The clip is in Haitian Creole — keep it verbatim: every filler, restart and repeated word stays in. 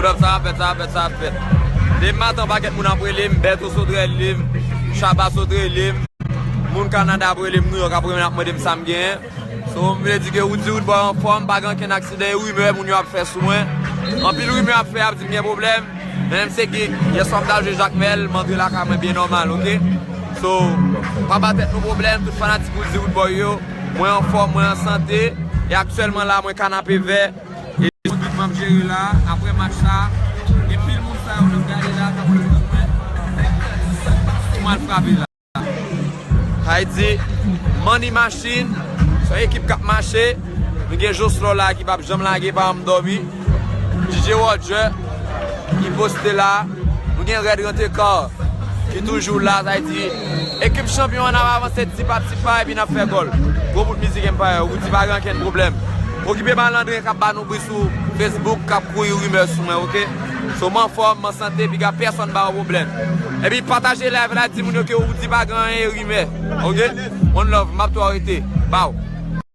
Love, sa ap fèt, sa ap fèt, sa ap fèt. Demen maten, yon pakèt moun ap rele m, Bèto sot rele m, Chaba sot rele m, moun Kanada ap rele m, Nouyòk ap rele m, ap mande m sa m genyen. So, m vle di ke Roody Roodboy anfòm, pa gen okenn aksidan, e rimè moun yo ap fè sou mwen. Anpil rimè ap fè, ap di m gen pwoblèm. Men m se Geek, yèswa m t al jwe Jakmèl, m antre lakay mwen byen nòmal, oke? So, pa ba tèt nou pwoblèm, tout fanatik Roody Roodboy yo, mwen anfòm, mwen an sante, e aktyèlman la, mwen Kanapevè, e Roody m ap jere la, apre match sa, gen pil moun sa yo n ap gade la, k ap wè mwen, pou m al frape la. Haiti, Money Machine, se yon ekip k ap mache. Nou gen Joslor la ki p ap janm lage pa m dòmi. D J Roger ki poste la. Nou gen Red Rantekar ki toujou la, sa vle di ekip chanpyon an ap avanse tipa tipa epi n ap fè gòl. Gwo bout mizik Empire, Roody pa gen okenn pwoblèm. Okipe malandren k ap ba nou bri sou Facebook, k ap kouri rimè sou mwen, oke? So, m anfòm, m an sante, piga pèsonn ba yo pwoblèm. Epi pataje live la, di moun yo ke Roody pa gen anyen rimè, oke? One love, m ap tou arete. Baw.